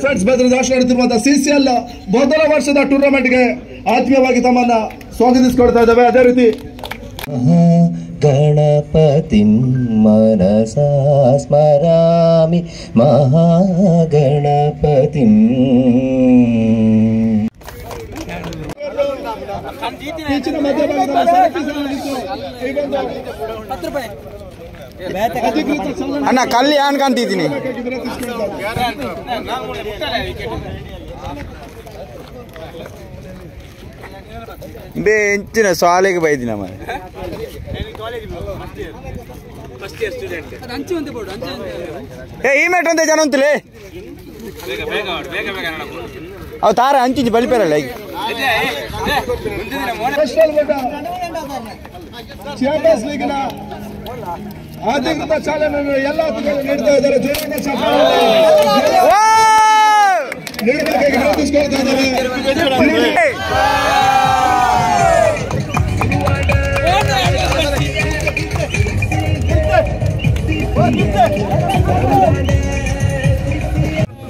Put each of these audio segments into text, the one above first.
Friends Bedra ನಡೆಯುತ್ತಿರುವಂತಹ CCL ಮೊದಲ ವರ್ಷದ ಟೂರ್ನಮೆಂಟ್ಗೆ ಆತ್ಮೀಯವಾಗಿ ತಮ್ಮನ್ನ ಸ್ವಾಗತಿಸಿಕೊಳ್ತಾ ಇದ್ದೇವೆ. ಅದೇ ರೀತಿ ಗಣಪತಿಂ ಮನಸಾ ಸ್ಮರಾಮಿ ಮಹಾಗಣಪತಿಂ. ಅಣ್ಣ ಕಲ್ಲಿ ಏನ್ ಕಾಣ್ತಿದ್ದೀನಿ ಬೇ ಎಂಚಿನ ಸಾಲೆಗೆ ಬೈದಿನ ಮನೆ ಏ ಈ ಮೇಟ್ ಒಂದೇ ಜನ ಅಂತಲೇ ಅವು ತಾರ ಅಂಚಿಂಚಿ ಬಲಿಪೇರಲ್ಲ ಈಗ ಚಾಂಪಿಯನ್ಸ್ ಲೀಗ್ ನ ಅಧಿಕೃತ ಚಾಲನೆಯನ್ನು ಎಲ್ಲ ಅತಿಥಿಗಳು ನೀಡ್ತಾ ಇದ್ದಾರೆ. ಜೋರಾದ ನೀಡಬೇಕಾಗಿ ವಿನಂತಿಸಿಕೊಳ್ತಾ ಇದ್ದಾರೆ.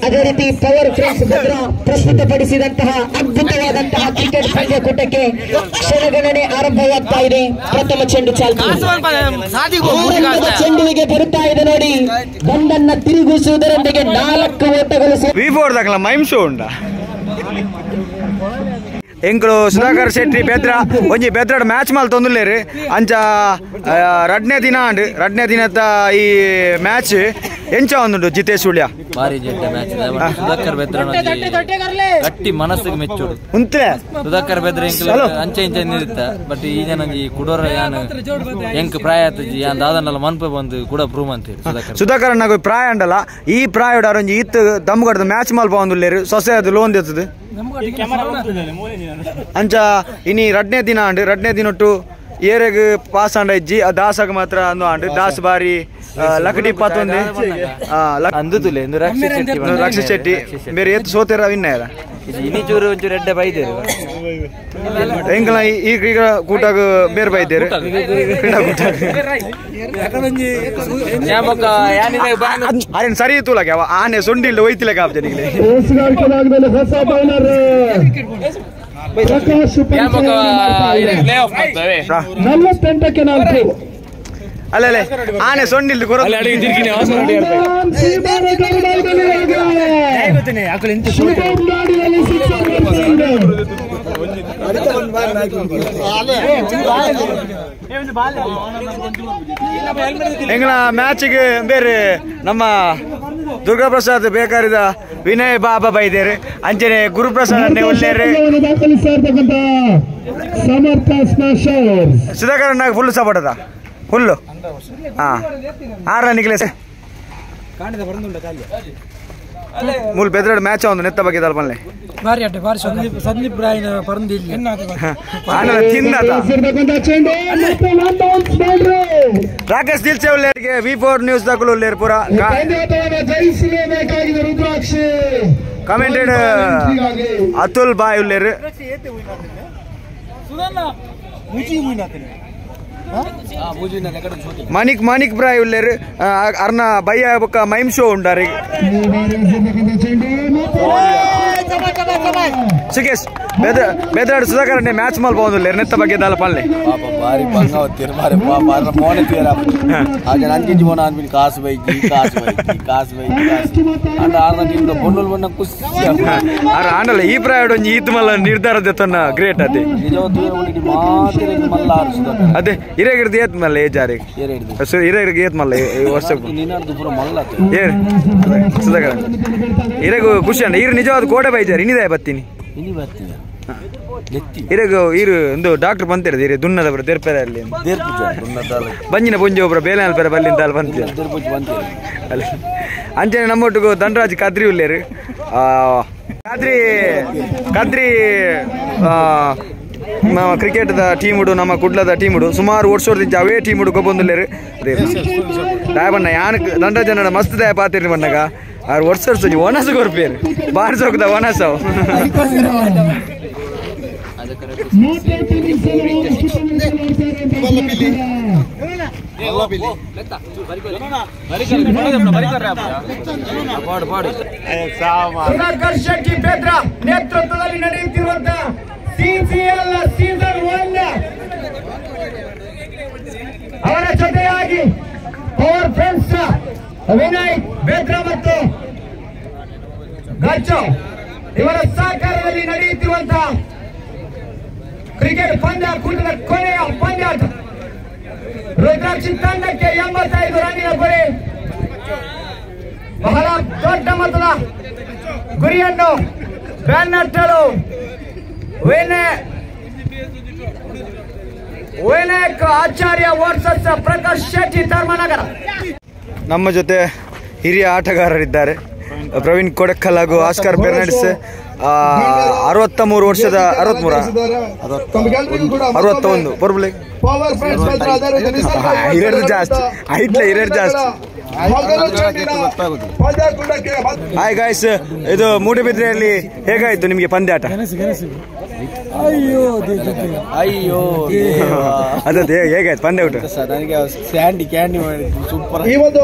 ಅದೇ ರೀತಿ ಪವರ್ ಫ್ರೆಂಡ್ಸ್ ಭದ್ರ ಪ್ರಸ್ತುತಪಡಿಸಿದಂತಹ ಅದ್ಭುತವಾದಂತಹ ಕ್ರಿಕೆಟ್ ಪಂದ್ಯಕೂಟಕ್ಕೆ ಕ್ಷಣಗಣನೆ ಆರಂಭವಾಗ್ತಾ ಇದೆ. ಪ್ರಥಮ ಚೆಂಡು ಚಾಲ್ತಿ ಚೆಂಡುವಿಗೆ ಬರುತ್ತಾ ಇದೆ ನೋಡಿ. ಬಂದನ್ನ ತಿರುಗಿಸುವುದರೊಂದಿಗೆ 4 ಓಟಗಳು. ವಿ4 ಮೈಮ್ ಶೋ ಉಂಡ ಎಂಕುಲು ಸುಧಾಕರ್ ಶೆಟ್ಟಿ ಬೆದ್ರ ಒಂಜಿ ಬೆದ್ರಡ್ ಮ್ಯಾಚ್ ಮಾಲ್ ತೊಂದುಲ್ಲೇರು ಅಂಚ ರಡ್ನೇ ದಿನ ಅಂಡ್ ರಡ್ನೇ ದಿನದ ಈ ಮ್ಯಾಚ್ ಎಂಚ ಒಂದುಂಡು ಜಿತೇಶ್ ಉಳ್ಯ ಬಾರಿ ಜಡ್ಡ ಮ್ಯಾಚ್ ಸುಧಾಕರ್ ಬೆದ್ರ ಗಟ್ಟಿ ಮನಸ್ಸಿಗೆ ಮೆಚ್ಚುಡು ಉಂತ್ರೆ ಸುಧಾಕರ್ ಬೆದ್ರ ಎಂಕುಲು ಅಂಚೆ ಇಂಚ ನಿರುತ್ತ ಬಟ್ ಈ ಜನ ಈ ಕುಡೋರ ಯಾನ್ ಎಂಕ್ ಪ್ರಾಯ ಆತಜಿ ಯಾನ್ ದಾದನಲ್ಲ ಮನ್ಪೆ ಬಂದು ಕೂಡ ಪ್ರೂವ್ ಅಂತೀರಿ. ಸುಧಾಕರ್ ಅಣ್ಣಗ್ ಪ್ರಾಯ ಅಂಡಲ್ಲ ಈ ಪ್ರಾಯಡ್ ಅರೊಂಜಿ ಇತ್ತು ದಮ್ಗಡ್ದ ಮ್ಯಾಚ್ ಮಾಲ್ ಪೋವೊಂದುಲ್ಲೇರು ಸೊಸೆ ಅದು ಲೋನ್ ದೆತ್ತದು ಅಂಚ ಇನಿ ರಡ್ನೇ ದಿನ ಅಂಡ್ ರಡ್ನೇ ದಿನೊಟ್ಟು ಏರೆಗ್ ಪಾಸ್ ಅಂಡ ಇಜ್ಜಿ ಆ ದಾಸಗ್ ಮಾತ್ರ ಅಂದು ಅಂಡ್ ದಾಸ್ ಬಾರಿ ಲಕಡಿ ಪತ್ತೊಂದು ಅಂದುತುಲೆ ರಕ್ಷಿತ್ ಶೆಟ್ಟಿ ಬೇರೆ ಏತ್ ಸೋತೆರ ವಿನ್ನಾರ ಇನಿ ಚೂರು ಒಂಚೂರು ಎಡ್ಡೆ ಬೈದೇರು ಎಂಕಲ ಈಗ ಈಗ ಕೂಟಾಗ ಬೇರೆ ಬೈದೇರು ಕ್ರೀಡಾ ಕೂಟಾಗ ಅರೆ ಸರಿ ತೂಲಕ ಆನೆ ಸೊಂಡಿಲ್ ಒಯ್ತಿಲಕ ಆಪ್ಜನಿಗೆ 48ಕ್ಕೆ 4 ಅಲ್ಲ ಅಲ್ಲೇ ಆನೆ ಸೊಂಡಿಲ್ ಎಂಗಳ ಮ್ಯಾಚಿಗೆ ಬೇರೆ ನಮ್ಮ ದುರ್ಗಾಪ್ರಸಾದ್ ಬೇಕಾರಿದ ವಿನಯ್ ಬಾಬಾ ಬೈದೇರು ಅಂಚನೆ ಗುರುಪ್ರಸಾದ್ ಅನ್ನೇ ಒಳ್ಳೆಯರು ಸುಧಾಕರ್ ಅಣ್ಣ ಫುಲ್ ಸಪೋರ್ಟ್ ಅದ ಫುಲ್ಲು ಹಾಂ ಆರ ನಿಖಿಲೇಶ್ ಮೂಲ ಬೆದ್ರಡ್ ಮ್ಯಾಚ್ ಒಂದು ನೆತ್ತ ಬಗ್ಗೆ ತಲ್ಪನ್ಲೆ ಬಾರಿ ಅಡ್ಡೆ ಬಾರಿ ಸಂದೀಪ್ ರಾಯನ ಪರಂದಿಲ್ಲ ರಾಕೇಶ್ ದಿಲ್ಸೆ ಉಳ್ಳೇರಿಗೆ ವಿ4 ನ್ಯೂಸ್ ದಾಖಲು ಉಳ್ಳೇರು ಪೂರ ಕಮೆಂಟೆಡ್ ಅತುಲ್ ಬಾಯ್ ಉಳ್ಳೇರು. ಮಾಣಿಕ್ ಮಾಣಿಕ್ ಬ್ರಾಯ್ ಉಳ್ಳೇರು ಅರ್ನ ಬಯ್ಯ ಬೊಕ್ಕ ಮೈಮ್ ಶೋ ಉಂಡಾರಿ ಸುಕೇಶ್ ಬೆದ್ರಾಡ್ ಸುಧಾಕರ್ ಅಣ್ಣೆ ಮ್ಯಾಚ್ ಮಾಲ್ ಪೋವೊಂದುಲ್ಲೆರ್ ನೆತ್ತ ಬಗ್ಗೆ ದಾಲ ಪನ್ಲೆ ಪಾಪ ಬಾರಿ ಬಂಗ ಹೊತ್ತೀರ್ ಬಾರಿ ಪಾಪ ಅರ್ನ ಮೋನೆ ತೀರ ಆ ಜನ ಅಂಚಿಂಚಿ ಮೋನ ಅನ್ಪಿನ ಕಾಸು ಬೈಕಿ ಕಾಸು ಬೈಕಿ ಕಾಸು ಬೈಕಿ ಕಾಸು ಅಂಡ ಆರ್ನ ಟೀಮ್ ಬೊನ್ನುಲ್ ಬೊನ್ನ ಖುಷಿ ಆರ್ ಆಂಡಲ ಈ ಪ್ರಾಯಡ್ ಒಂಜಿ ಈತ್ ಮಲ್ಲ ನಿರ್ಧಾರ ದೆತ್ತೊನ್ನ ಗ್ರೇಟ್ ಅದೇ ನಿಜವ ತೂಯರ ಉಂಡಿ ಮಾತಿರ ಮಲ್ಲ ಆರ್ ಸುಧಾಕರ್ ಅದೇ ಇರೆಗಿರ್ದು ಏತ್ ಮಲ್ಲ ಏಜ್ ಆರಿಗೆ ಇರೆಗಿರ್ದು ಏತ್ ಮಲ್ಲ ಈ ವರ್ಷ ನಿನ್ನರ್ದು ಪೂರ ಮಲ್ಲ ಏರ್ ಸುಧಾಕರ್ ಇರೆಗು ಖುಷಿ ಅಂಡ ಇರು ನಿಜವಾದ ಕೋಡೆ ಬೈಜಾರ್ ಇನ್ನಿದೆ ಬತ್ತೀನಿ ಇನಿ ಬರ್ತೀನಿ ಇರೆಗು ಇರು ಒಂದು ಡಾಕ್ಟರ್ ಬಂತಿರ ಇರೆ ದುನ್ನದ ಬರ ದೇರ್ಪೆರೆ ಅಲ್ಲಿ ಬಂಜಿನ ಪುಂಜಿ ಒಬ್ಬರ ಬೇಲೆ ಅಲ್ಪೆರೆ ಬಲ್ಲಿಂದ ಅಲ್ಲಿ ಬಂತೀರ ಅಲ್ಲಿ ಅಂಚನೆ ನಮ್ಮೊಟ್ಟಿಗೂ ಧನರಾಜ್ ಕದ್ರಿ ಉಳ್ಳೇರು ಕದ್ರಿ ಕದ್ರಿ ನಮ್ಮ ಕ್ರಿಕೆಟ್ದ ಟೀಮ್ ಉಡು ನಮ್ಮ ಕುಡ್ಲದ ಟೀಮ್ ಉಡು ಸುಮಾರು ವರ್ಷ ಅವೇ ಟೀಮ್ ಉಡು ಗೊಬ್ಬೊಂದುಲ್ಲೇರು ದಯಬಣ್ಣ ಯಾನ್ ಧನರಾಜ್ ಮಸ್ತ್ ದಯ ಪಾತಿರ್ನಿ ಬಣ್ಣಗ ಆರು ವರ್ಷ ವರ್ಷ ಓನಸ್ ಕೊರ್ಪೇರು ಬಾರ್ ಸೋಕದ ಓನಸ್. Sudhakar Shetty Bedra ನೇತೃತ್ವದಲ್ಲಿ ನಡೆಯುತ್ತಿರುವಂತಹ ಸಿಸಿಎಲ್ ಸೀಸನ್ 1 ಅವರ ಜೊತೆಯಾಗಿ ಪವರ್ ಫ್ರೆಂಡ್ಸ್ ವಿನಯ್ ಬೇದ್ರ ಮತ್ತು ಗಜ್ಜು ಇವರ ಸಹಕಾರದಲ್ಲಿ ನಡೆಯುತ್ತಿರುವಂತಹ ಕ್ರಿಕೆಟ್ ಪಂದ್ಯಾಕೂಟದ ಕೊನೆಯ ಪಂದ್ಯಾಟ. ರುದ್ರಾಕ್ಷಿ ತಂಡಕ್ಕೆ 85 ರನ್ನಿನ ಗುರಿ. ಬಹಳ ದೊಡ್ಡ ಮೊತ್ತದ ಗುರಿಯನ್ನು ಬೆನ್ನಟ್ಟಲು ವಿನಾಯಕ್ ಆಚಾರ್ಯ ವರ್ಸಸ್ ಪ್ರಕಾಶ್ ಶೆಟ್ಟಿ ಧರ್ಮನಗರ. ನಮ್ಮ ಜೊತೆ ಹಿರಿಯ ಆಟಗಾರರಿದ್ದಾರೆ ಪ್ರವೀಣ್ ಕೊಡಕ್ಕಲ್ ಹಾಗೂ ಆಸ್ಕರ್ ಫೆರ್ನಾಂಡಿಸ್. 63 ವರ್ಷದ 63 ಪರ್ಬಲೆ ಹಿರಿಯರು ಜಾಸ್ತಿ ಐಟ್ಲ ಹಿರಿಯರು ಜಾಸ್ತಿ. ಹಾಯ್ ಗಾಯ್ಸ್, ಇದು ಮೂಡುಬಿದ್ರೆಯಲ್ಲಿ ಹೇಗಾಯ್ತು ನಿಮಗೆ ಪಂದ್ಯಾಟ? ಅಯ್ಯೋ ಅದೇ ಹೇಗಾಯ್ತು ಪಂದ್ಯ ಊಟ? ನನಗೆ ಸ್ಯಾಂಡಿ ಕ್ಯಾಂಡಿ ಮಾಡಿದ್ದು ಸೂಪರ್. ಈ ಒಂದು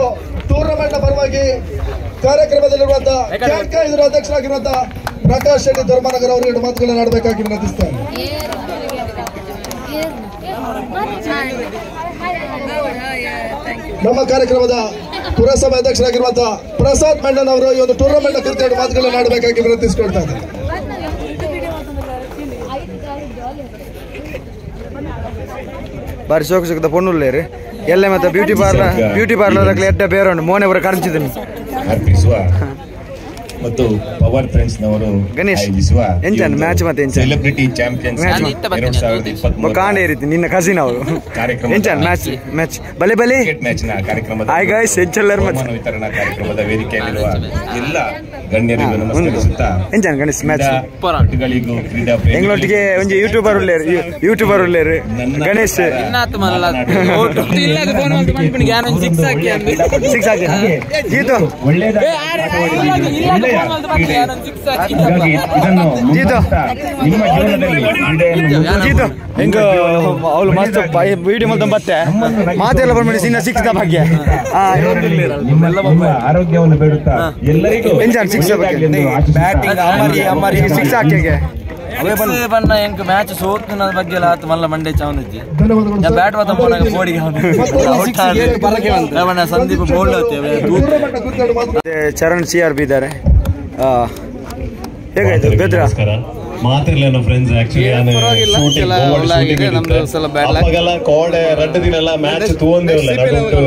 ಟೂರ್ನಮೆಂಟ್ ಪರವಾಗಿ ಕಾರ್ಯಕ್ರಮದಲ್ಲಿರುವಂತಹ ಇದರ ಅಧ್ಯಕ್ಷರಾಗಿರುವಂತಹ ಪ್ರಕಾಶ್ ಶೆಟ್ಟಿ ಧರ್ಮನಗರ ಅವರು ಎರಡು ಮಾತುಗಳನ್ನು ಆಡಬೇಕಾಗಿ ವಿನಂತಿಸ್ತಾರೆ. ನಮ್ಮ ಕಾರ್ಯಕ್ರಮದ ಪುರಸಭೆ ಅಧ್ಯಕ್ಷರಾಗಿರುವಂತಹ ಪ್ರಸಾದ್ ಮಂಡನ್ ಅವರು ಈ ಒಂದು ಟೂರ್ನಮೆಂಟ್ ಕುರಿತು ಎರಡು ಮಾತುಗಳನ್ನು ಆಡಬೇಕಾಗಿ ವಿನಂತಿಸಿಕೊಳ್ತಾ ಇದ್ದಾರೆ. ಬಾರಿ ಶೋಕ ಶೋಕದ ಪೊಣ್ಣುಲ್ಲೇರು ಎಲ್ಲ ಮತ್ತೆ beauty parlour beauty ಎಡ್ಡ ಬೇರೆ ಉಂಟು ಮೋನೆ ಬರ ಕರ್ಚಿದ್ದೀನಿ. ಅರ್ಪಿಸುವ ಮತ್ತು ಪವರ್ ಫ್ರೆಂಡ್ಸ್ ನವರು ಗಣೇಶ್ ಆಯೋಜಿಸುವ ಎಂಜನ್ ಮ್ಯಾಚ್ ಮತ್ತೆ ಎಂಜನ್ ಸೆಲೆಬ್ರಿಟಿ ಚಾಂಪಿಯನ್ಸ್ 2023 ಕಾಂಡೆ ರೀತಿ ನಿನ್ನ ಕಸಿನ್ ಅವರು ಕಾರ್ಯಕ್ರಮ ಎಂಜನ್ ಮ್ಯಾಚ್ ಮ್ಯಾಚ್ ಬಲೆ ಬಲೆ ಕ್ರಿಕೆಟ್ ಮ್ಯಾಚ್ ನ ಕಾರ್ಯಕ್ರಮದ ಹಾಯ್ ಗೈಸ್ ಎಂಜಲ್ಲರ್ ಮತ್ತೆ ವಿತರಣಾ ಕಾರ್ಯಕ್ರಮದ ವೇದಿಕೆಯಲ್ಲಿರುವ ಎಲ್ಲ ಗಣ್ಯರಿಗೂ ನಮಸ್ಕರಿಸುತ್ತಾ ಎಂಜನ್ ಗಣೇಶ್ ಮ್ಯಾಚ್ ಕ್ರೀಡಾಪಟುಗಳಿಗೂ ಕ್ರೀಡಾ ಎಂಗ್ಲೊಟ್ಟಿಗೆ ಒಂದು ಯೂಟ್ಯೂಬರ್ ಉಳ್ಳೇರು ಯೂಟ್ಯೂಬರ್ ಉಳ್ಳೇರು ಗಣೇಶ್ ಸಿಕ್ಸ್ ಹಾಕಿ ಜೀತು ಜೀತು ಹೆಂಗ ಅವಳು ಮಸ್ತ್ ವಿಡಿಯೋ ಮಲ್ತ ಬತ್ತೆ ಮಾತೆಲ್ಲ ಬಂದ್ಬಿಡಿ ಸಿನ್ನ ಸಿಕ್ಸ್ ಭಾಗ್ಯ ಆರೋಗ್ಯವನ್ನು ಬೇಡುತ್ತಾ ಎಲ್ಲರಿಗೂ ಸಿಕ್ಸ್ ಸಿಕ್ಸ್ ಹಾಕಿ ಬಣ್ಣ ಎಂಕ್ ಮ್ಯಾಚ್ ಸೋತಿನ ಬಗ್ಗೆ ಎಲ್ಲ ಆತು ಮಲ್ಲ ಮಂಡೆ ಚಾವನಿಜ್ಜಿ ಬ್ಯಾಟ್ ವಾತ ಪೋನಾಗ ಬೋಡಿಗೆ ಬಣ್ಣ ಸಂದೀಪ್ ಬೋಲ್ಡ್ ಚರಣ್ CRP ಇದ್ದಾರೆ. ಹೇಗಾಯ್ತು ಬೇದ್ರ? ಮಾತಿರ್ಲೇನೋ ಫ್ರೆಂಡ್ಸ್ ಆಕ್ಚುಲಿ ಅಪ್ಪಗೆಲ್ಲ ಕೋಡೆ ರಡ್ಡು ದಿನ ಎಲ್ಲ ಮ್ಯಾಚ್ ತೂವಂದೇವಲ್ಲ ನಡುಟು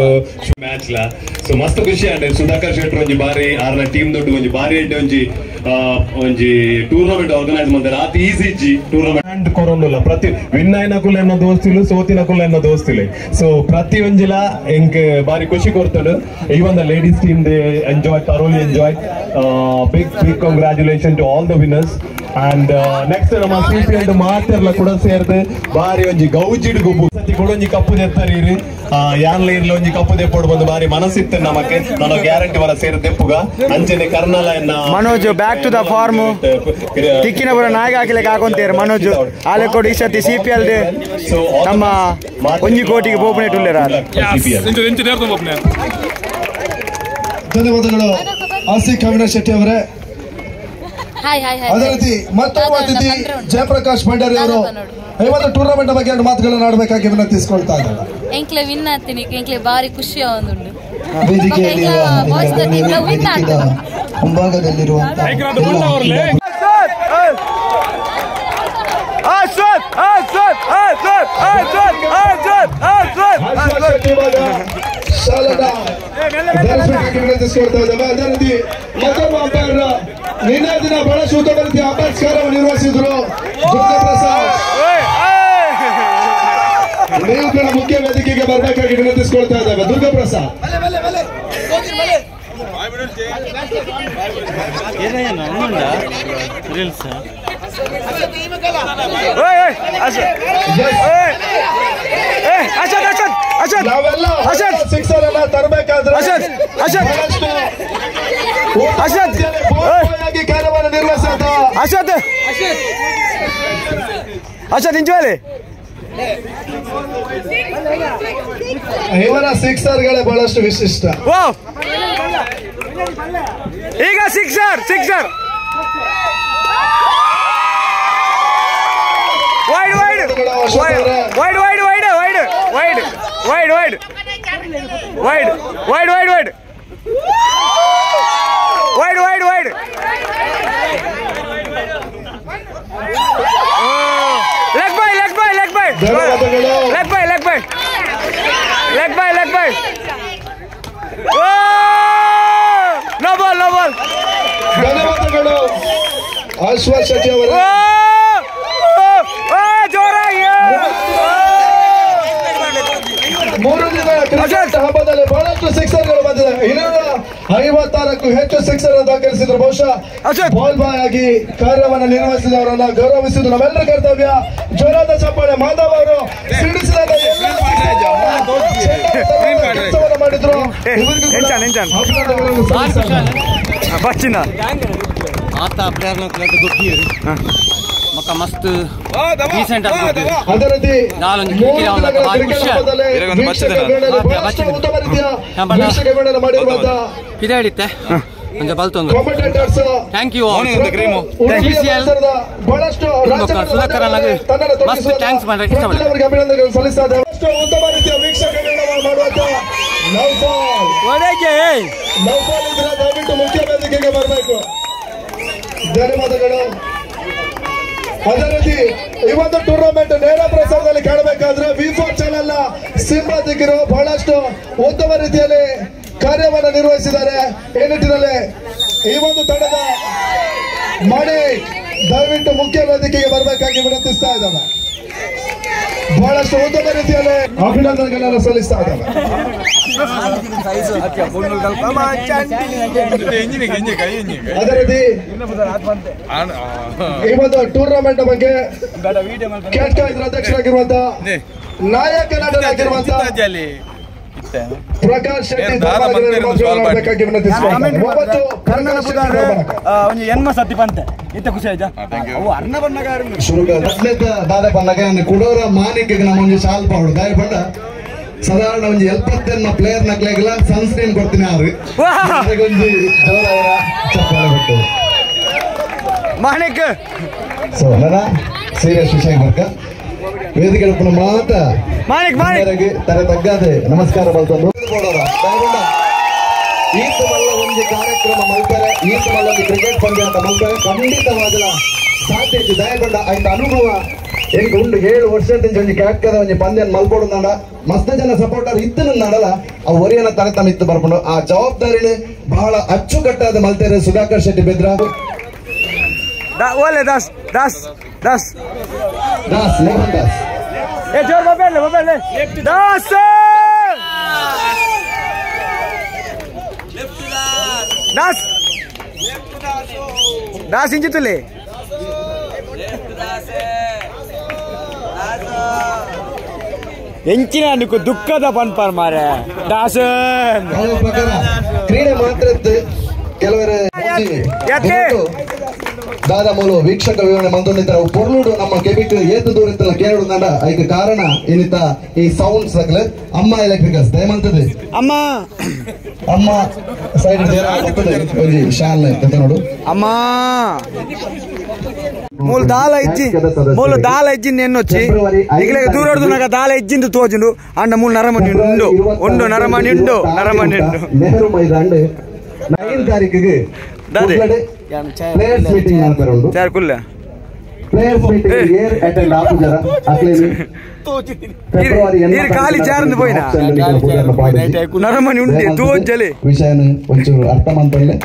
ಮ್ಯಾಚ್ ಲಾ. ಸೊ ಮಸ್ತ್ ಖುಷಿ ಆಂಡ್ ಸುಧಾಕರ್ ಶೆಟ್ಟಿ ಒಂಜಿ ಬಾರಿ ಆರ್ನ ಟೀಮ್ ದೊಡ್ಡ ಒಂಜಿ ಬಾರಿ ಎಡ್ಡೆ ಒಂಜಿ ಒಂಜಿ ಟೂರ್ನಮೆಂಟ್ ಆರ್ಗನೈಸ್ ಮಾಡ್ತಾರೆ. ಆತ ಈಸಿ ಇಜ್ಜಿ ಟೂರ್ನಮೆಂಟ್ ಕೊರೊಂದುಲ್ಲ ಪ್ರತಿ ವಿನ್ ಆಯ್ನ ಕುಲ್ಲ ಎನ್ನ ದೋಸ್ತಿಲು ಸೋತಿನ ಕುಲ್ಲ ಎನ್ನ ದೋಸ್ತಿಲು. ಸೊ ಪ್ರತಿ ಒಂಜಿಲ ಎಂಕ್ ಬಾರಿ ಖುಷಿ ಕೊಡ್ತಾడు. Even the ladies team they enjoy thoroughly enjoy. Big big congratulation to all the winners. And next ನಮ್ಮ ಸಿಪಿಎಲ್ ಮಾತೆರ್ಲ ಕೂಡ ಸೇರ್ದು ಬಾರಿ ಒಂಜಿ ಗೌಜಿಡ್ ಗುಬ್ಬು ಸತಿ ಕೂಡ ಒಂಜಿ ಕಪ್ಪು ದೆತ್ತರೀರು ಯಾನ್ಲ ಇರ್ಲ ಒಂಜಿ ಕಪ್ಪು ದೆಪ್ಪೋಡು ಬಂದು ಬಾರಿ ಮನಸ್ಸಿತ್ತು ನಮಕ್ಕೆ ನಾನು ಗ್ಯಾರಂಟಿ ಬರ ಸೇರ್ ದೆಪ್ಪುಗ ಅಂಚನೆ ಕರ್ನಾಲ ಎನ್ನ Manoj back to the form ತಿಕ್ಕಿನ ಬರ ನಾಯಕ ಹಾಕಿಲಿಕ್ಕೆ ಹಾಕೊಂತೀರಿ ಮನೋಜ್ ಆಲೆಕೋಡು ಈ ಸತಿ ಸಿಪಿಎಲ್ ನಮ್ಮ ಒಂಜಿ ಕೋಟಿಗೆ ಬೋಪನೆ ಟುಲ್ಲೇರ. ಧನ್ಯವಾದಗಳು ಆಸಿಕ್ ಅವಿನಾಶ್ ಶೆಟ್ಟಿ ಅವರೇ. ಅದೇ ರೀತಿ ಮತ್ತೊಬ್ಬ ಅತಿಥಿ ಜಯಪ್ರಕಾಶ್ ಭಂಡಾರಿ ಅವರು ಈ ಒಂದು ಟೂರ್ನಮೆಂಟ್ ಬಗ್ಗೆ ಎರಡು ಮಾತುಗಳನ್ನು ಆಡಬೇಕಾಗಿ ವಿನಂತಿಸಿಕೊಳ್ತಾ ಇದ್ದಾರೆ. ಎಂಕ್ಲೆ ವಿನ್ ಆಗ್ತೀನಿ, ಎಂಕ್ಲೆ ಬಾರಿ ಖುಷಿ ಆವೊಂದುಂಡು. ಮುಂಭಾಗದಲ್ಲಿರುವಂತಹ ಅದೇ ರೀತಿ ಮತ್ತೊಬ್ಬ ಅಂಪೈರ್ ನಿನ್ನೆ ದಿನ ಬಹಳಷ್ಟು ಉತ್ತಮ ರೀತಿಯ ಅಂಪೈರ್ ಕಾರ್ಯವನ್ನು ನಿರ್ವಹಿಸಿದ್ರು ದುರ್ಗಾಪ್ರಸಾದ್. ನೀವು ಕೂಡ ಮುಖ್ಯ ವೇದಿಕೆಗೆ ಬರಬೇಕಾಗಿ ವಿನಂತಿಸಿಕೊಳ್ತಾ ಇದ್ದೇವೆ ದುರ್ಗಾಪ್ರಸಾದ್. ನಾವೆಲ್ಲ ಸಿಕ್ಸರ್ ಎಲ್ಲ ತರಬೇಕಾದ್ರೆ ಕಾರ್ಯವನ್ನು ನಿರ್ವಹಿಸಿದ Ashwath ಇಂಚುವಲೆ ಇವರ ಸಿಕ್ಸರ್ಗಳೇ ಬಹಳಷ್ಟು ವಿಶಿಷ್ಟ. ಈಗ sixer sixer wide wide wide wide wide wide wide wide wide wide wide wide wide wide wide wide leg bye leg bye leg bye leg bye leg bye leg bye leg bye no ball no ball. ಧನ್ಯವಾದಗಳು ಅಶ್ವಥ್ ಶೆಟ್ಟಿ ಅವರು. ಜೋರಾಗಿ 3 ದಿನಗಳ cricket ಹಬ್ಬದಲ್ಲಿ ಬಹಳಷ್ಟು ಸಿಕ್ಸರ್ಗಳು ಬಂದಿದೆ. 256ಕ್ಕೂ ಹೆಚ್ಚು sixer ದಾಖಲಿಸಿದ್ರು. ಬಹುಶಃ ball boy ಆಗಿ ಕಾರ್ಯವನ್ನು ನಿರ್ವಹಿಸಿದವರನ್ನ ಗೌರವಿಸುವುದು ನಮ್ಮೆಲ್ಲರ ಕರ್ತವ್ಯ. ಜೋರಾದ ಚಪ್ಪಾಳೆ. ಮಾಧವ್ ಅವರು ಸಿಡಿಸಿದ ಕೆಲಸವನ್ನು ಮಾಡಿದ್ರು. ಅಭಿನಂದನೆಗಳನ್ನು ಸಲ್ಲಿಸೋಣ. ಮಸ್ತ್ ಡೀಸೆಂಟ್ ಅದೇ ರೀತಿ ಕ್ರಿಕೆಟ್ ಹಬ್ಬದಲ್ಲಿ ಉತ್ತಮ ರೀತಿಯ ವೀಕ್ಷಕಗಳನ್ನು ಮಾಡಿರುವಂತಹ thank you ಬಹಳಷ್ಟು ಮಸ್ತ್ thanks ಅಭಿನಂದನೆಗಳನ್ನು ಸಲ್ಲಿಸ್ತಾ ಇದ್ದಾರೆ. ಉತ್ತಮ ರೀತಿಯ ವೀಕ್ಷಕಗಳನ್ನು ಮಾಡುವಂತಹ ನೌಫಾಲ್ ಇದ್ರೆ ದಯವಿಟ್ಟು ಮುಖ್ಯ ವೇದಿಕೆಗೆ ಬರಬೇಕು. ಧನ್ಯವಾದಗಳು. ಅದೇ ರೀತಿ ಈ ಒಂದು ಟೂರ್ನಮೆಂಟ್ ನೇರ ಪ್ರಸಾರದಲ್ಲಿ ಕಾಣಬೇಕಾದ್ರೆ V4 channel ನ ಸಿಂಬಾದಿಗರು ಬಹಳಷ್ಟು ಉತ್ತಮ ರೀತಿಯಲ್ಲಿ ಕಾರ್ಯವನ್ನು ನಿರ್ವಹಿಸಿದ್ದಾರೆ. ಈ ನಿಟ್ಟಿನಲ್ಲಿ ಈ ಒಂದು ತಂಡದ ಮಾಡಿ ದಯವಿಟ್ಟು ಮುಖ್ಯ ವೇದಿಕೆಗೆ ಬರಬೇಕಾಗಿ ವಿನಂತಿಸ್ತಾ ಇದ್ದಾವೆ. ಬಹಳಷ್ಟು ಉತ್ತಮ ರೀತಿಯಲ್ಲಿ ಅಭಿನಂದನೆಗಳನ್ನು ಸಲ್ಲಿಸ್ತಾ ಇದ್ದಾವೆ. ಅದೇ ರೀತಿ ಈ ಒಂದು ಟೂರ್ನಮೆಂಟ್ ಬಗ್ಗೆ ಕ್ಯಾಟ್ಕಾ ಇದರ ಅಧ್ಯಕ್ಷರಾಗಿರುವಂತಹ ನಾಯಕ ನಟರಾಗಿರುವಂತಹ ಪ್ರಕಾಶ್ ಶೆಟ್ಟಿ ಬೇಕಾಗಿ ವಿನಂತಿಸ್ತಾ ಕುಡೋರ ಮಾನಿಕ್ ನಮ್ಮ ಒಂಜಿ ಶಾಲ್ ಪಾಡು ದಾಯ ಪಂಡ ಸಾಧಾರಣ ಒಂಜಿ 70 ಪ್ಲೇಯರ್ ನಕ್ಲೆಗ್ಲ ಸನ್ಸ್ಕ್ರೀನ್ ಕೊಡ್ತೀನಿ ಆರು ಒಂಜಿ ಜೋರವರ ಚಪ್ಪಾಳೆ ಕೊಟ್ಟು ಮಾಣಿಕ್. ಸೊ ನನ್ನ ಸೀರಿಯಸ್ ವಿಷಯ ಬರ್ಕ ವೇದಿಕೆ ಮಾತ ಮಾಣಿಕ್ ಮಾಣಿಕ್ ತಲೆ ತಗ್ಗಾದೆ ನಮಸ್ಕಾರ ಬಲ್ತಂದು ಈತ ಮಲ್ಲ ಒಂದು ಕಾರ್ಯಕ್ರಮ ಮಲ್ತಾರೆ, ಈತ ಮಲ್ಲ ಒಂದು ಕ್ರಿಕೆಟ್ ಪಂದ್ಯ ಅಂತ ಮಲ್ತಾರೆ. ಖಂಡಿತವಾಗಲ ಸಾಧ್ಯ ಇತ್ತು ದಯಗೊಂಡ ಆಯ್ತ ಅನುಭವ ಎಂಕ್ ಉಂಡು 7 ವರ್ಷದಿಂದ ಒಂಜಿ ಕ್ಯಾಟ್ಕದ ಒಂಜಿ ಪಂದ್ಯ ಮಲ್ಪೋಡು ನಾಡ ಮಸ್ತ್ ಜನ ಸಪೋರ್ಟರ್ ಇತ್ತು ನಡಲ ಆ ಒರಿಯನ ತಲೆ ತಮ್ಮ ಇತ್ತು ಬರ್ಕೊಂಡು ಆ ಜವಾಬ್ದಾರಿನ ಬಹಳ ಅಚ್ಚುಕಟ್ಟಾದ ಮಲ್ತೇರೆ ಸುಧಾಕರ್ ಶೆಟ್ಟಿ ಬೆದ್ರ. ಓಲೆ ದಾಸ್ ದಾಸ್ ದಾಸ್ ದಾಸ್ ಮೋಹನ್ ದಾಸ್ ಏ ಜೋರ್ ಮೊಬೈಲ್ ಮೊಬೈಲ್ ದಾಸ್ ದಾಸ್ ದಾಸ್ ಇಂಜಿತುಲೆ ಎಂಚಿನ ನಿಕ್ಕು ದುಃಖದ ಪನ್ಪರ್ ಮಾರೆ ದಾಸ್. ಕ್ರೀಡೆ ಮಾತ್ರ ಕೆಲವರ ದಾದಾ ಮೂಲು ವೀಕ್ಷಕ ವಿವರಣೆ ಮಂತೊಂದಿತ್ತರ ಪೊರ್ಲುಡು ನಮ್ಮ ಕೆಬಿಟ್ ಏತು ದೂರ ಇತ್ತಲ್ಲ ಕೇರಳು ನಡ ಐಕ್ ಕಾರಣ ಏನಿತ್ತ ಈ ಸೌಂಡ್ ಸಕಲ ಅಮ್ಮ ಎಲೆಕ್ಟ್ರಿಕಲ್ಸ್ ದಯಮಂತದೆ ಅಮ್ಮ ಅಮ್ಮ ಸೈಡ್ ಒಂಜಿ ಶಾಲ್ ಅಂತ ನೋಡು ಅಮ್ಮ ಮೂಲು ದಾಲ ಇಜ್ಜಿ ಮೂಲು ದಾಲ ಇಜ್ಜಿ ನೆನ್ನೊಚ್ಚಿ ಈಗಲೇ ದೂರ ಹೊಡೆದು ದಾಲ ಇಜ್ಜಿಂದು ತೋಜುಂಡು ಅಂಡ ಮೂಲು ನರಮಣಿ ಉಂಡು ಉಂಡು ನರಮಣಿ ಉಂಡು ನರಮಣಿ ಉಂಡು ನೆಹರು ಮೈದಾನ 9 ತಾರೀಕಿಗೆ ಪ್ಲೇಯರ್ಸ್ ಮೀಟಿಂಗ್ ಮಾಡ್ತಾರೆ ಚಾರ್ ಕುಲ್ಲ ಪ್ಲೇಯರ್ಸ್ ಮೀಟಿಂಗ್ ಏರ್ ಅಟೆಂಡ್ ಆಪುಜರ ಅಕ್ಲೇನಿ ಫೆಬ್ರವರಿ ನೀರು ಖಾಲಿ ಚಾರಂದು ಪೋಯಿನ ನರಮಣಿ ಉಂಡೆ ತೋಜಲೆ ವಿಷಯನ ಒಂಚೂರು ಅರ್ಥ ಮಂತೊಲ್ಲೆ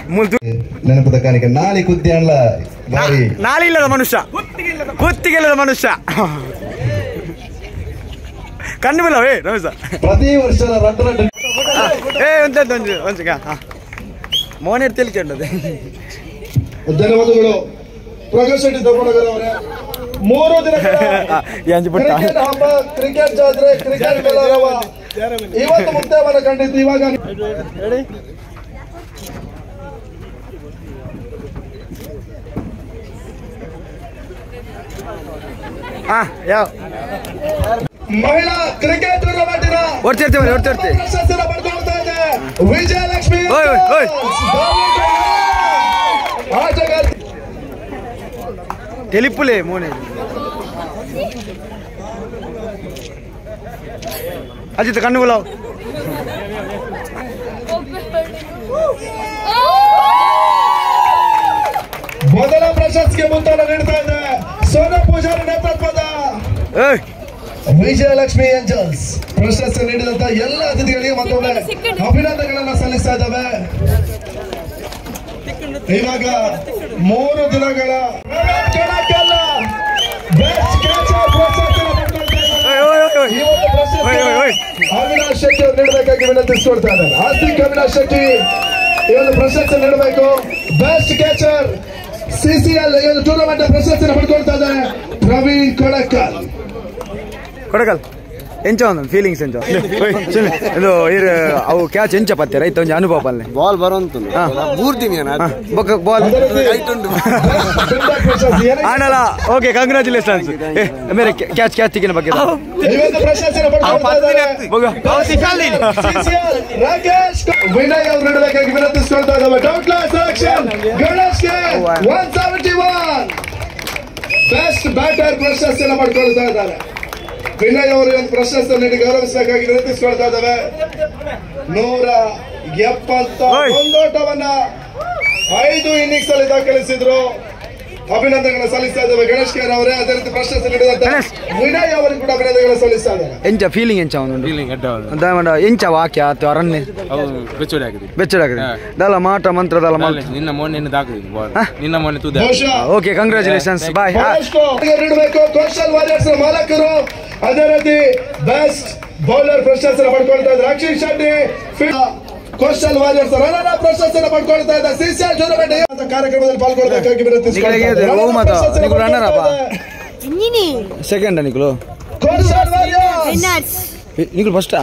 ನೆನಪದ ಕಾಣಿಕೆ ನಾಳೆ ಕುದ್ಯಾನ್ಲ ಬಾರಿ ನಾಳೆ ಇಲ್ಲದ ಮನುಷ್ಯ ಗುತ್ತಿಗೆಲ್ಲದ ಮನುಷ್ಯ ಕಣ್ಣು ಬಿಲ್ಲವೇ ರಮೇಶ ಪ್ರತಿ ವರ್ಷ ರಡ್ಡು ರಡ್ಡು ಏ ಒಂದ್ ಒಂಜಿ ಒಂಜಿ ಮೋನೇರ್ ತಿಳಿಕೊಂಡದೆ. ಧನ್ಯವಾದಗಳು ಪ್ರಕಾಶ್ ಶೆಟ್ಟಿ ಧರ್ಮನಗರ ಅವರೇ. 3 ದಿನಗಳ ಕ್ರಿಕೆಟ್ ಹಬ್ಬ, ಕ್ರಿಕೆಟ್ ಜಾತ್ರೆ, ಕ್ರಿಕೆಟ್ ಕಲರವ ಇವತ್ತು ಮುಕ್ತಾಯವನ್ನು ಕಂಡಿದ್ದು. ಇವಾಗ ಹಾ ಯಾವ ಮಹಿಳಾ ಕ್ರಿಕೆಟ್ ಟೂರ್ನಮೆಂಟ್ ಹೊರ್ತಿರ್ತೀವಿ ಹೊರ್ತಿರ್ತೀವಿ ಪ್ರಶಸ್ತಿಯನ್ನು ಪಡ್ಕೊಳ್ತಾ ಇದೆ ವಿಜಯಲಕ್ಷ್ಮಿ ಓಯ್ ಓಯ್ ಆಟಗಾರ್ತಿ ಟೆಲಿಪುಲೆ ಮೋನೆ ಅಜಿತ್ ಕಣ್ಣು ಗುಲಾವ್ ಮೊದಲ ಪ್ರಶಸ್ತಿಗೆ ಮುತ್ತನ್ನು ನೀಡ್ತಾ ಇದೆ ಸೋನಾ ಪೂಜಾರಿ ನೇತೃತ್ವದ ವಿಜಯಲಕ್ಷ್ಮಿ ಏಂಜಲ್ಸ್ ಪ್ರಶಸ್ತಿ ನೀಡಿದಂತ ಎಲ್ಲ ಅತಿಥಿಗಳಿಗೆ ಮತ್ತೊಮ್ಮೆ ಅಭಿನಂದನೆಗಳನ್ನ ಸಲ್ಲಿಸ್ತಾ ಇದ್ದಾವೆ. ಇವಾಗ 3 ದಿನಗಳ ಅವಿನಾಶ್ ಶೆಟ್ಟಿ ಅವರು ನೀಡಬೇಕಾಗಿ ವಿನಂತಿಸಿಕೊಳ್ತಾ ಇದ್ದಾರೆ. ಆಸ್ತಿಕ್ ಅವಿನಾಶ್ ಶೆಟ್ಟಿ ಈ ಒಂದು ಪ್ರಶಸ್ತಿ ನೀಡಬೇಕು. ಬೆಸ್ಟ್ ಕ್ಯಾಚರ್ ಸಿಸಿಎಲ್ ಈ ಒಂದು ಟೂರ್ನಮೆಂಟ್ ಪ್ರಶಸ್ತಿಯನ್ನು ಪಡ್ಕೊಳ್ತಾ ಇದ್ದಾರೆ ಪ್ರವೀಣ್ ಕೊಡಕಲ್. ಕೊಡಕಲ್ ಎಂಚ ಒಂದು ಫೀಲಿಂಗ್ಸ್ ಎಂಚ ಇದು ಅವು ಕ್ಯಾಚ್ ಎಂಚ ಪತ್ತೆ ರೈತ ಒಂಜಿ ಅನುಭವ ಪಲ್ಲೆ ಬಾಲ್ ಬರೋಂತು ಮೂರ್ತೀನಿ ಬಾಲ್ ಆನಲ್ಲ. Okay congratulations. ಮೇರೆ ಕ್ಯಾಚ್ ಕ್ಯಾಚ್ ತಿಕ್ಕಿನ ಬಗ್ಗೆ ವಿನಯ್ ಅವರು ನೀಡಬೇಕಾಗಿ ವಿನಂತಿಸಿಕೊಳ್ತಾ ಇದ್ದಾವೆ. ಡೌಟ್ ಕ್ಲಾಸ್ ಸೆಲೆಕ್ಷನ್ ಗಣೇಶ್ಗೆ 171 ಬೆಸ್ಟ್ ಬ್ಯಾಟರ್ ಪ್ರಶಸ್ತಿಯನ್ನು ಪಡ್ಕೊಳ್ತಾ ಇದ್ದಾರೆ. ವಿನಯ್ ಅವರು ಒಂದು ಪ್ರಶಸ್ತಿ ನೀಡಿ ಗೌರವಿಸಬೇಕಾಗಿ ವಿನಂತಿಸಿಕೊಳ್ತಾ ಇದ್ದಾವೆ. 171 ಓಟವನ್ನ 5 ಇನ್ನಿಂಗ್ಸ್ ಅಲ್ಲಿ ದಾಖಲಿಸಿದ್ರು. ಅಭಿನಂದನೆಗಳನ್ನು ಸಲ್ಲಿಸ್ತಾ ಇದ್ದಾವೆ ಗಣೇಶ್ ಕೇರ್ ಅವರೇ. ಅದೇ ರೀತಿ ಪ್ರಶಸ್ತಿ ನೀಡಿದಂತ ವಿನಯ್ ಅವರಿಗೆ ಕೂಡ ಅಭಿನಂದನೆಗಳನ್ನು ಸಲ್ಲಿಸ್ತಾ ಇದ್ದಾರೆ. ಎಂಚ ಫೀಲಿಂಗ್ ಎಂಚ ಒಂದು ಎಂಚ ವಾಕ್ಯ ಅಥವಾ ಅರಣ್ಯ ಬೆಚ್ಚಡಿ ದಲ್ಲ ಮಾಟ ಮಂತ್ರ ದಲ್ಲ ನಿನ್ನ ಮೊನ್ನೆ ನಿನ್ನ ಮೊನ್ನೆ. Okay congratulations bye. ನೀಡಬೇಕು ಕೋಸ್ಟಲ್ ವಾರಿಯರ್ಸ್ ಮಾಲಕರು. ಅದೇ ರೀತಿ ಬೆಸ್ಟ್ ಬೌಲರ್ ಪ್ರಶಸ್ತಿಯನ್ನು ಪಡ್ಕೊಳ್ತಾ ಇದ್ದಾರೆ Rakshit Shetty. Coastal warriors runner ಪ್ರಶಸ್ತಿಯನ್ನು ಪಡ್ಕೊಳ್ತಾ ಇದ್ದಾರೆ. ಸಿಸಿಎಲ್ ಟೂರ್ನಮೆಂಟ್ ಕಾರ್ಯಕ್ರಮದಲ್ಲಿ ಪಾಲ್ಗೊಳ್ಳಬೇಕಾಗಿ ಸೆಕೆಂಡ್ ನಿಕಲು ಕೋಸ್ಟಲ್ ವಾರಿಯರ್ಸ್ ನಿಕಲು first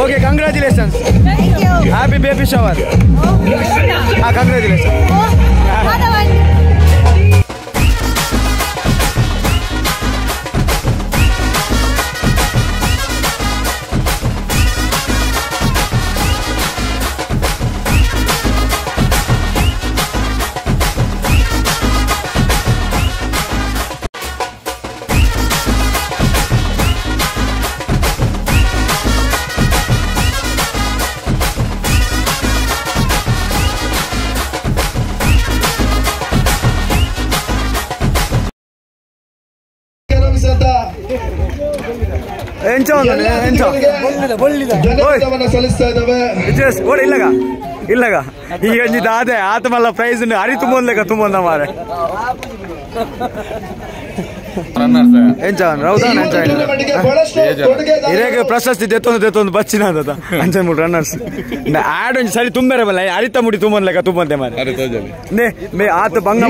Okay, congratulations. Thank you. Happy baby shower. Ah, congratulations. ಇಲ್ಲಗ ಇಲ್ಲಗ ಈಗ ಅದೇ ಆತಮಲ್ಲ ಪ್ರೈಸ್ ಅರಿ ತುಂಬೊಂದ್ಲೆಕ್ಕ ತುಂಬೊಂದ ಮಾರೆ ಇರೇಗ ಪ್ರಶಸ್ತಿ ದೆತ್ತೊಂದು ದೆತ್ತೊಂದು ಬಚ್ಚಿನ ಅಂಚನ್ ಮೂರು ರನ್ನರ್ಸ್ ಆಡ್ ಒಂಜಿ ಸರಿ ತುಂಬೆರೆ ಬಲ್ಲ ಅರಿತ ಮುಡಿ ತುಂಬೊಂದ್ಲೆಕ್ಕ ತುಂಬಂತೆ ಮಾರೆ ಮೇ ಆತ ಬಂಗ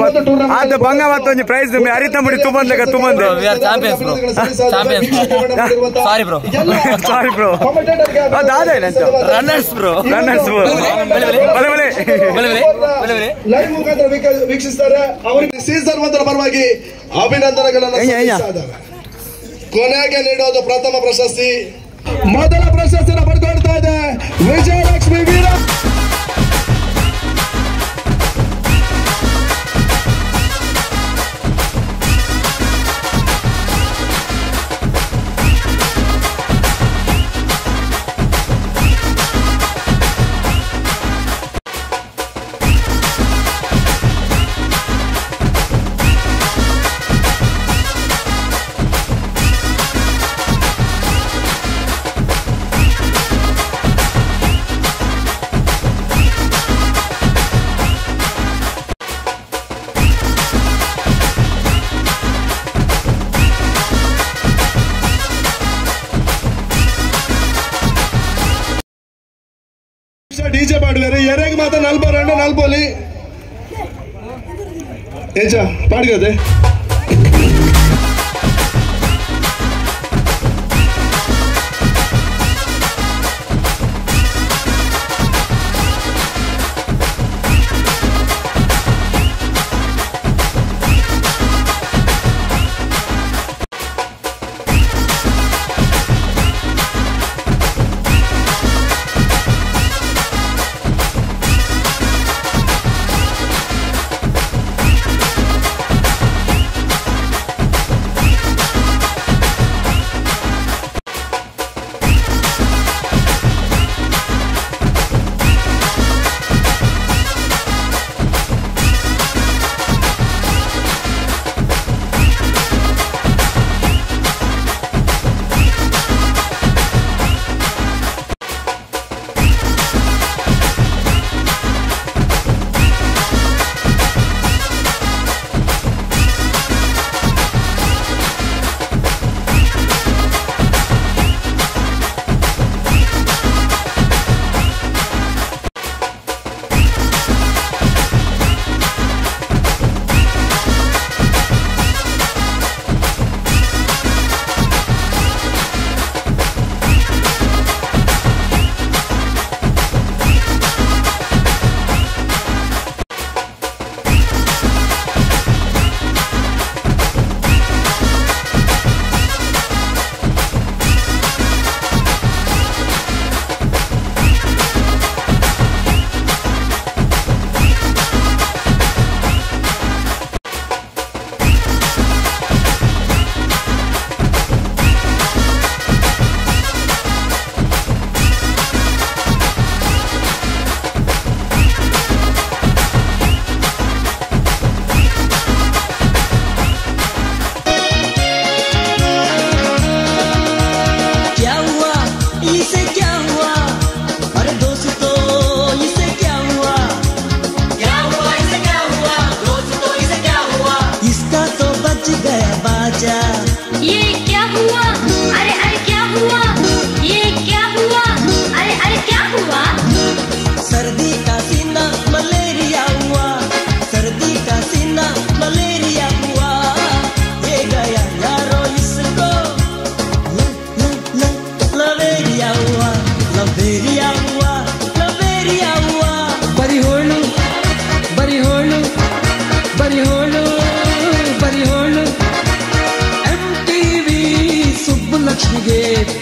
ಆತ ಬಂಗ ಮತ್ತೊಂಜಿ ಪ್ರೈಸ್ ಮೇ ಅರಿತ ಮುಡಿ ತುಂಬೊಂದ್ಲೆಕ್ಕ ತುಂಬಂತೆ. ಸಾರಿ ಬ್ರೋ ಸಾರಿ ಬ್ರೋ ದಾದ ರನ್ನರ್ಸ್ ಬ್ರೋ ರನ್ನರ್ಸ್ ಬ್ರೋ ಬಲೆ ಬಲೆ ಬಲೆ ಲೈವ್ ಮುಖಾಂತರ ವೀಕ್ಷಿಸ್ತಾರೆ. ಅವರಿಗೆ ಸೀಸನ್ 1 ಪರವಾಗಿ ಅಭಿನಂದನೆಗಳನ್ನು ಸಲ್ಲಿಸ್ತಾ ಇದ್ದಾರೆ. ಕೊನೆಗೆ ನೀಡೋದು ಪ್ರಥಮ ಪ್ರಶಸ್ತಿ. ಮೊದಲ ಪ್ರಶಸ್ತಿಯನ್ನು ಪಡ್ಕೊಳ್ತಾ ಇದೆ ವಿಜಯಲಕ್ಷ್ಮಿ ವೀರ. ಡಿಜೆ ಪಾಡುವರು ಎರೆಗೆ ಮಾತ್ರ ನಲ್ಬ ರಂಡ ನಲ್ಬೋಲಿ ಏಜ ಪಾಡಿಗದೆ.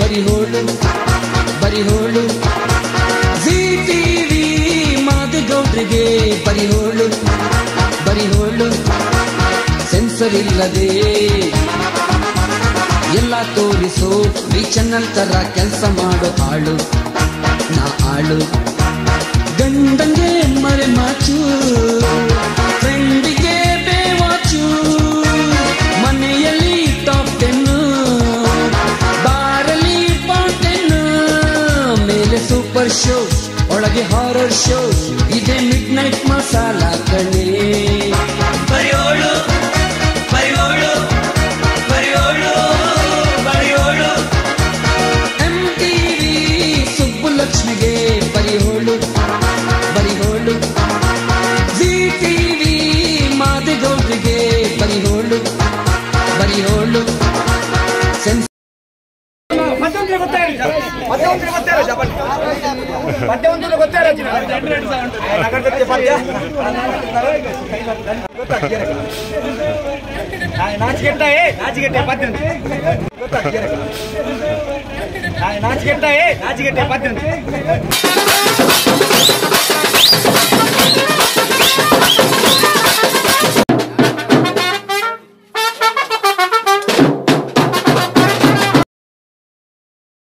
ಬರಿಹೋಳು ಬರಿಹೋಳು ಜೀ ಟಿವಿ ಮಾದೇಗೌಡ್ರಿಗೆ ಬರಿಹೋಳು ಬರಿಹೋಳು ಸೆನ್ಸರ್ ಇಲ್ಲದೆ ಎಲ್ಲ ತೋರಿಸೋ ವಿ ಚಾನಲ್ ತರ ಕೆಲಸ ಮಾಡೋ ಆಳು ನಾ ಆಳು. ಗಂಡಂಗೆ ಮರೆ ಮಾಚು, ಫ್ರೆಂಡಿಗೆ ಬೇವಾಚು, ಮನೆಯಲ್ಲಿ ಟಾಪ್ 10, ಬಾರಲ್ಲಿ ಫೌಂಟೇನ್, ಮೇಲೆ ಸೂಪರ್ ಶೋ, ಒಳಗೆ ಹಾರರ್ ಶೋ, ಇದೆ ಮಿಡ್ ನೈಟ್ ಮಸಾಲ ಕಣೆ. ಬರಿಯೋಳು ಬರಿಯೋಳು ಬರಿಯೋಳು ಬರಿಯೋಳು MTV ಸುಬ್ಬುಲಕ್ಷ್ಮಿಗೆ ಬರಿಯೋಳು ಬರಿಹೋಳು ಜೀ ಟಿವಿ ಮಾದೇಗೌಡ್ರಿಗೆ ಬರಿಹೋಳು ಬರಿಹೋಳು ಸೆನ್ಸ್ ನಾಚಿಕೆಟ್ಟ.